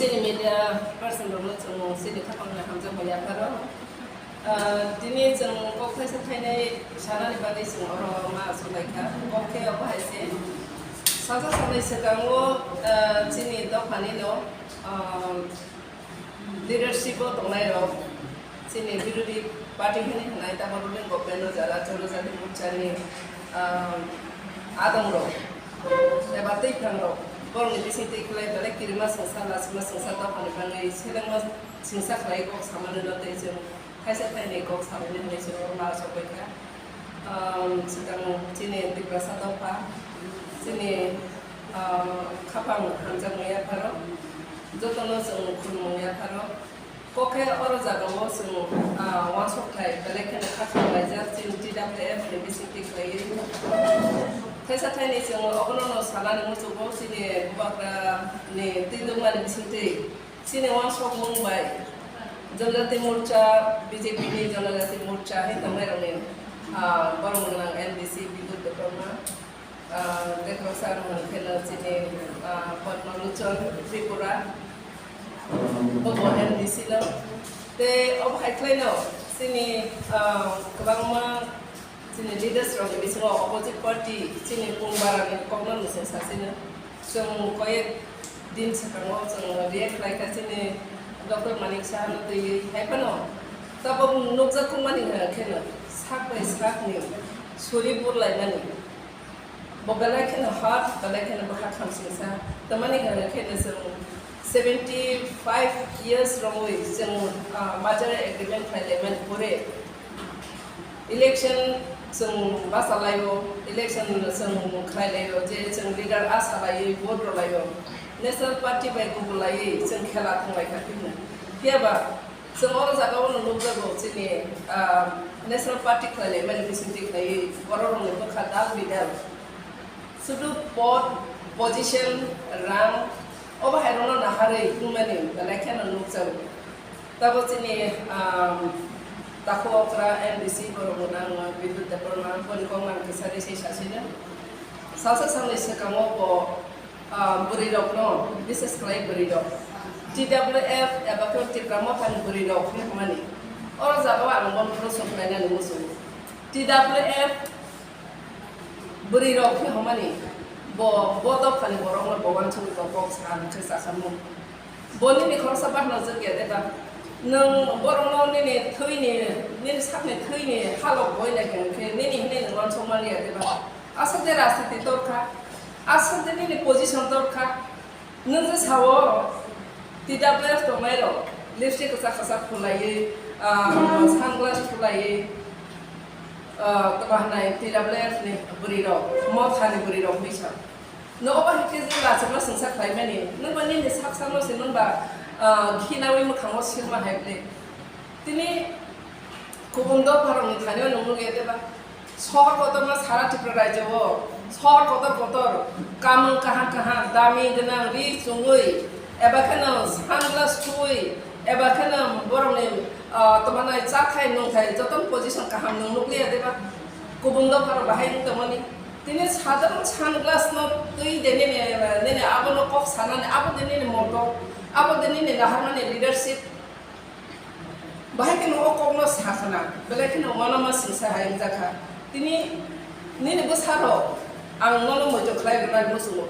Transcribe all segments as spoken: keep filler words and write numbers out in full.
Chini media person rokno chwng chini khapangni hamjakmung yapharo. Ah, tini chwng kok thaisa thainai sanani bagwi chwng oro ma achuk laikha. Kok khe obo hai se. Sasa sanai swkango, ah, chini dophanino, ah, leadership o tongnai rok, chini birodhi party hwnwi hwnai tabok ruling government o jara Jonojati Morcha ni, ah, adong rok eba twiphang rok borokni bising twi kwlai belai kirima swngsa, lachima swngsa dophani bagwi selengma swngsa khlai kok samani no tei chwng thaisa thaini kok samani hwnwi chwng oro ma achuk bai kha. Um, swkang chini Tiprasa dopha, chini, um, khapang hamjakmung yapharo, jotono chwng khulumung yapharo. Kok khe oro jagao chwng, ah, uansuk thai belai kheno khakchang laijak chini T W F ni bisingtwi khlaiwi. Thaisa thaini chwng obono no sanani muchungo chini bubagra ni twi nukmani bisingtwi. Chini uansukmung bai Janajati Morcha, B J P ni Janajati Morcha hai tongnairokni, ah, borok gwnang M D C Bidut Debbarma, ah, tei khoroksa ang hwn kheno chini, ah, Padma Lochon Tripura, bobo M D C no. Tei obo hai khlaino chini, ah, kwbangma chini leaders rokni bisingo opposite party chini Pungbarani kokno nwswng sasino. Chwng koyek din swkango chwng react khlaikha chini Doctor Manik Sahano twiwi. Hai phano tabok nukjak tongmani hwnkheno sak bai sakni suri burlaimani. Bo belai kheno hard, belai kheno bo ha khamsingsa. Tamani hwnkheno chwng seventy five years romwi chwng, ah, merger agreement khlailaimani pore. Election chwng bachalaio, election chwng khlailaio, je chwng leader a salaio, vote rwlaio, National Party bai kubulaiwi chwng khela thanglaikha phimna. Phiyaba chwng oro jagao no nukjago chini, ah, National Party khlailaimani bisingtwi khlaiwi bororokni bwkha dal bidal. Sudu pod, position, rang, obo hairokno naharwi wngmani belai kheno nukjago. Tabo chini, um, takhuk okra M D C borok gwnang, uh, Bidut Debbarma, boni kok nang kisa risai sasino. Salsa salni swkango bo, uh, bwrwirokno, bises khlai bwrwirok. T W F eba khe Tipra Mothani bwrwirok hinwi hwnmani. Oro jagao ang bono proson khlainani muchungo. T W F bwrwirok khe hwnmani, bo, bo dophani borokno bo uansugwi bo kok sa hwn khe chakhamung. Bo nini khoroksa bahno jwk ya de ba? Nwng borokno nini thwini, nini sakni thwini halok boina khe hwn khe nini hinwi nwng uansuk man ya de ba? Aswk de rajniti tor kha, aswk de nini position tor kha. Nwng je sao, T W F tongnai rok, lipstick kwchak kwchak phulaiwi, ah, sunglass phulaiwi, ah, kwbangma T W F ni bwrwi rok, Mothani bwrwi rok hinwi sa. Nwng obo hai khe je lachima swngsa khlaimani, nwng ba nini sak sakno se nwng ba, ah, khinawi mwkhango silma hai ble. Tini kubun dopharokni thani-o nwng nukya de ba? Sohor kotorma sara Tripura rajyo-o sohor kotor kotor, kamung kaham kaham, dami gwnang, ri chungwi, eba kheno sunglass thuwi, eba kheno borokni, ah, tongmanai chathai nungthai jotono position kaham nwng nukliya de ba? Kubun dopharok bahai wng tongmani. Tini sadharon sunglass no twi de nini, nini abono kok sanani, abo de nini moto, abo de nini naharmani leadership. Bahai kheno o kokno sakhna, belai kheno uanama singsa hai wngjakha. Tini nini bwsarok ang nono moito khlai rwnai muchungo.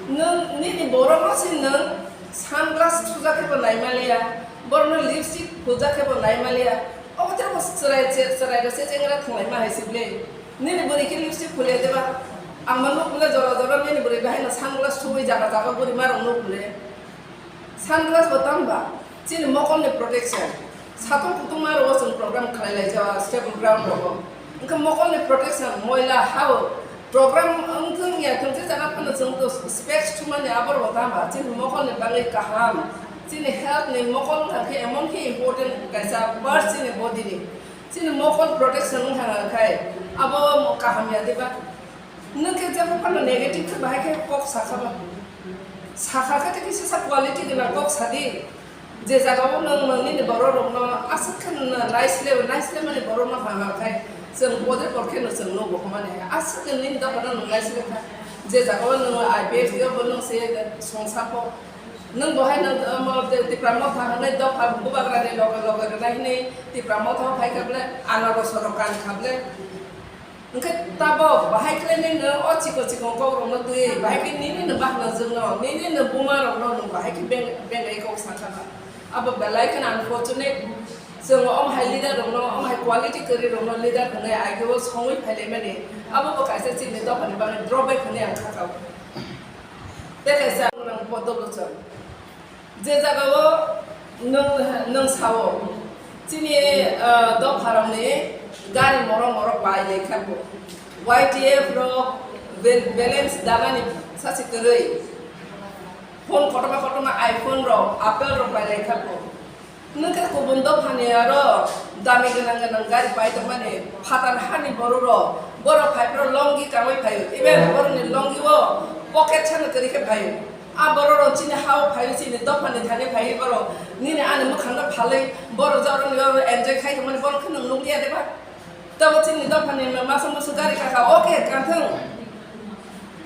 Nwng nini borokno se nwng sunglass thujak khe bo naimaliya, borokno lipstick phujak khe bo naimaliya. Obo tei bo chwrai che-, chwrai rok se chengra thwnglaima hai se ble. Nini bwrwi khe lipstick phuliya de ba? Ang ma nuk bole jora jora nini bwrwi bahai no sunglass thuwi jaga jaga bwrwi ma rok nuk bole. Sunglass bo tamo ba chini mokolni protection. Satung kutung ma rogo chwng program khlai lai ja stable ground rogo. Wngkha mokolni protection, moila hao program wngthung ya thung je jaga phano chwng to specs thumani abo rogo tamo ba chini mokolni bagwi kaham. Chini health ni mokol wngkha khe emon khe important kaisa part chini body ni. Chini mokol protection wngkha khe abo kaham ya diba? Nwng khe jebo phano negative khe bahai khe kok sakha ba. Sakha khe tei kisa sa quality gwnang kok sadi. Je jagao nwng nwng nini borok rokno aswk khe nwng naisle, naisle mani borok no ha ha khai chwng bode por khe no chwng nugo hwnmani hai. Aswk nwng nini dophano nwng naisle kha. Je jaga o nwng I P F T o bo nwng se songsa kho. Nwng bo hai nwng, um, Tipra Motha hwnwi dopha bubagra ni loge loge rwnai hwnwi Tipra Motha o phai kha bwle anaros rok kan kha bwle. Hwnkhe tabok bahai khlai nini o chikon chikon kok rok no twi bahai khe nini no bahna jwk no nini no buma rok no nwng bahai khe beng-, bengai kok sa kha ba. Abo belai kheno unfortunate. Chwng omo hai leader rokno, omo hai quality kwrwi rokno leader hwnwi ageo songwi phailaimani, abo bo kaisa chini dophani bagwi drawback hwnwi ang kha kha. Tei kaisa ang Podoluchon. Je jagao nwng, nwng sao, chini, ah, dopharokni gari morok morok bai lai kha bo. Y T F rok bal-, balance danani sachi kwrwi. Phone kotorma kotorma iPhone rok, Apple rok bai lai kha bo. Nwng khe kubun dophani aro dami gwnang gwnang gari pai tongmani phatar hani borok rok, borok phai phro longi kangwi phaio, even borokni longi o pocket sano kwrwi khe phaio. A borok rok chini ha o phaio, chini dophani thani phaio borok, nini ani mwkhang no phalwi borok jora ni enjoy khai tongmani borok khe nwng nukliya de ba? Tabo chini dophani masa musu gari kaka, okay, kanthung.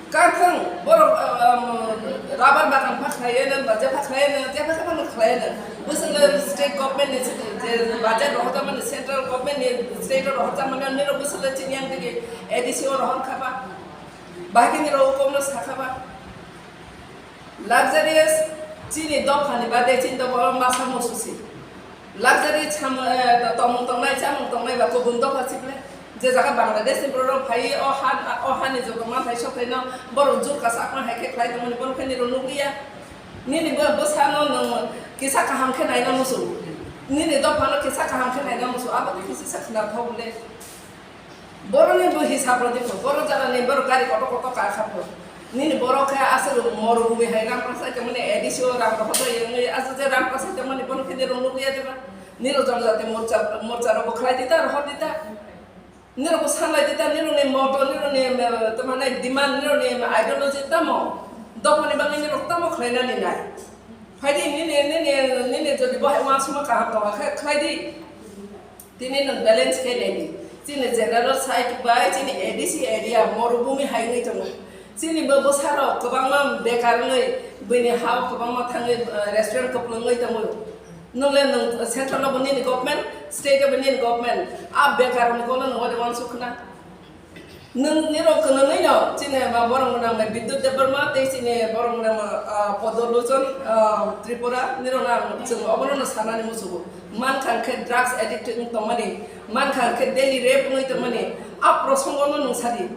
Kanthung, borok, um, rubber bagan pha khlaiya nang, ba jepha khlaiya nang, jepha jepha nang khlaiya nang. Bwswk le state government ni je budget rohorjak mani, central government ni state o rohorjak mani, nini rok bwswk le chini yang digi A D C o rohor kha ba. Bahai khe nini rok kok no sa kha ba. Luxurious chini dophani bade chini dophani masa musu si. Luxury cham-, eh, tongmung tongnai, chamung tongnai ba kubun dopha si ble. Je jaga Bangladesh ni borok rok phai o ha, o hani joto manthai sothai no borok jur kasa akma hai khe khlai tongmani bono khe nini rok nukliya. Nini bo bwsano nwng kisa kaham khe naina musu. Nini dophano kisa kaham khe naina musu. Abo khe kisa sa khna thok le. Borokni bo hisab rw di pho, borok jagani borok gari kotor kotor ka kha pho. Nini borok khe aswk morubumi hai rang prasai tongmani A D C o rang rohor bai wngwi aswk je rang prasai tongmani bono khe nirok nukliya diba? Nirok jonojati morcha, morcha rok bo khlai di ta, rohor di ta. Nirok bo sanlai di ta, nirokni moto, nirokni, eh, tamo nai demand, nirokni ideology tamo? Dophani bagwi nirok tamo khlainani nai? Phaidi nini, nini, nini jodi bo hai uansukma kaham tongkha khe khlai di. Tini nwng balance khe naidi. Chini general side bai chini A D C area morubumi hai wngwi tongo. Chini bo bwsarok kwbangma bekar wngwi, buini ha-o kwbangma thangwi, eh, restaurant kwplwng wngwi tongo. Nwng le nwng central o bo nini government, state o bo nini government. A bekar ni kono nwng ode uansuk khna. Nwng nirok kwnwi no chini ba borok mwnang bai Bidyut Debbarma tei chini borok mwnang, ah, Podoluchon, ah, Tripura nirok no ang chwng obono no sanani muchugo. Mankha khe drugs addict wng tongmani, mankha khe daily rape wngwi tongmani. A prosongo no nwng sadi.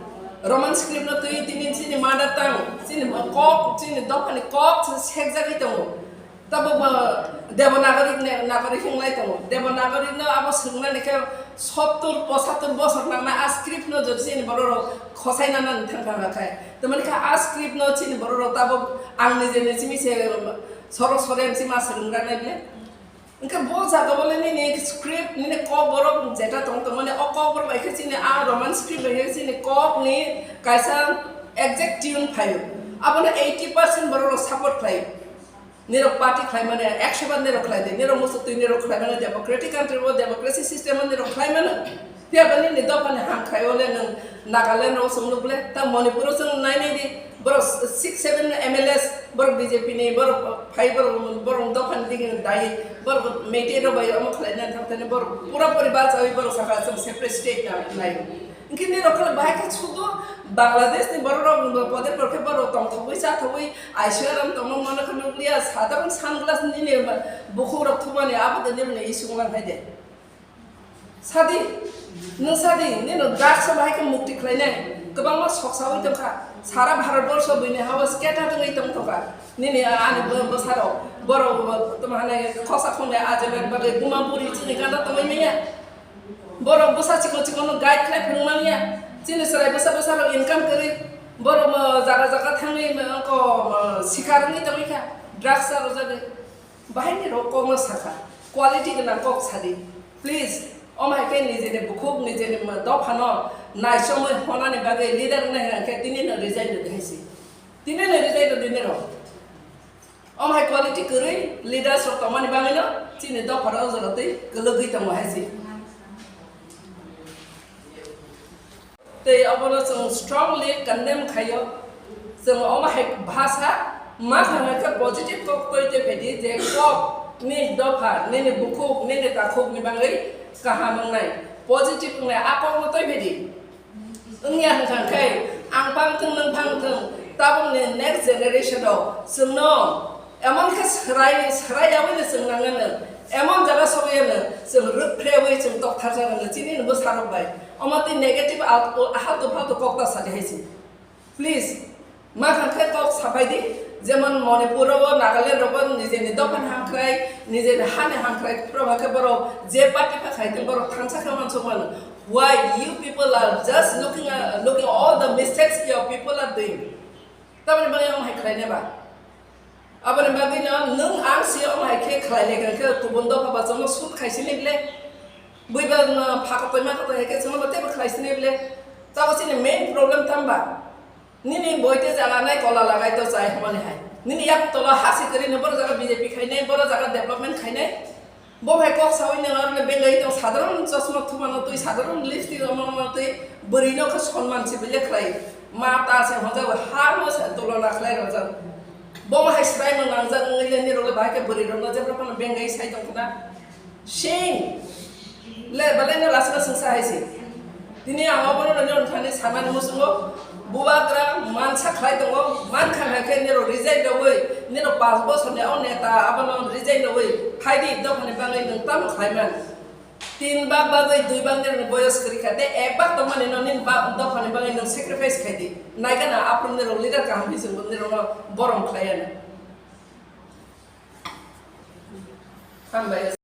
Roman script no twi tini chini mother tongue, chini kok, chini dophani kok se sekjagwi tongo. Tabuk bo Devanagari ne, Nagari hinglai tongo. Devanagari no abo swngnani khe sottur pochattur bosor nangna a script no jodi chini borok rok khosai nana thang thang khe. Tamani khe a script no chini borok rok tabuk ang nije ne simi se sorok sore simi ma swrwng rwnai ble. Hwnkhe bo jaga bo le nini script nini kok borok jeta tong tongmani o kok borok bai khe chini a Roman script bai khe chini kok ni kaisa exact tune phaio. Abono eighty percent borok rok support khlaio. Nirok party khlai mani, ekso bar nirok khlai di, nirok musu twi nirok khlai mani, democratic country o democracy system o nirok khlai mani. Phiya ba nini dophani ham khai o le nwng Nagaland o chwng nuk le, ta Manipur o chwng nai nai di, borok six seven M L As, borok B J P ni, borok phai borok, borok dophani digi dai, borok Meitei rok bai omo khlai nai thang thani, borok pura puri bachawi borok sakha chwng separate state na nai. Hwnkhe nirok khe bahai khe sudu Bangladesh ni borok rok podepor khe borok tongthogwi chathogwi aiswk aram tongma mano khe nukliya, sadharon sunglass nini bukhuk rok thumani abo de nirokni isuk man hai de. Sadi, nwng sadi, nini drugs o bahai khe mukti khlainai kwbangma soksawi tongkha. Sara Bharat borsho buini ha-o scatter wngwi tongthokha. Nini ani bwsarok, borok tamo hanai khosa khongnai ajemen bagwi buma buri chini gana tongwi manya. Borok bwsa chikon chikon no guide khlai phwrwng manya. Chini chwrai bwsa bwsa rok income kwrwi. Borok mo jaga jaga thangwi mo ko mo sikar wngwi tongwi kha. Drugs rok jagwi. Bahai ni rok kok no sakha. Quality gwnang kok sadi. Please. Om hai khe nijeni bukhuk nijeni mo dopha no naichomwi honani bagwi leader wngna hwnkhe tini no resign rwdi hai se. Tini no resign rwdi nirok. Om hai quality kwrwi leaders rok tongmani bagwino chini dopharo o jaga twi kwlwgwi tongo hai se. Tei obono chwng strongly condemn khaio. Chwng omo hai bhasa ma thangna khe positive kok twi twi phaidi je kok ni dopha, nini bukhuk, nini takhuk ni bagwi kaham wngnai. Positive wngnai a kok no twi phaidi. Wngya hwnkha khe ang phang thwng, nwng phang thwng, tabukni next generation rok chwngno emon khe swrai, swrai yaui no chwng nangano, emon jaga sogwi ano chwng rwk phrewi chwng tokthar jagano chini no bwsarok bai. Omo twi negative al-, haltu phaltu kok ta sadi hai se. Please, ma kha khe kok sapai di, jemon Manipur o, Nagaland o, nijeni dophani hamkrai, nijeni hani hamkrai, phwrwng khe borok je party pha khai tong, borok thansa khe uansuk mano. Why you people are just looking at, looking all the mistakes your people are doing? Tamoni bagwi omo hai khlai nai ba? Aboni bagwi no nwng ang si omo hai khe khlai le khe kubun dopha ba chwngno shoot khai sini ble. Bui ba no pha kotoi ma kotoi hai khe chwngno tei bo khlai sini ble. Tabo chini main problem tamba. Nini boite jaga nai kola lagai to chai hwnmani hai. Nini yak tola hasi kwrwi no boro jaga B J P khainai, boro jaga development khainai. Bo hai kok sawi nang arle bengai tong, sadharon chosma thumano twi, sadharon lipstick romano twi, bwrwi no khe sonman se bile khlai. Ma ta se honjak ha no se tulona khlai rojak. Bo hai swrai no nangjak wngwi le nirok le bahai khe bwrwi rok no jebra phano bengai sai tong khna. Shame. Le, belai no lasino swngsa hai se. Tini ang obono nini thani sanani muchungo, bubagra mansa khlai tongo, mankha hai khe nirok resign rogwi, nirok panch bosorni o neta abono resign rogwi, phaidi dophani bagwi nwng tamo khlaiman. Tin bak bagwi dui bak nirokni boyos kwrwi kha, tei ek bak tongmani no nini ba-, dophani bagwi nwng sacrifice khaidi. Naigana aphuru nirok leader kaham hinwi chwngbo nirokno borom khlaiya. Hambai.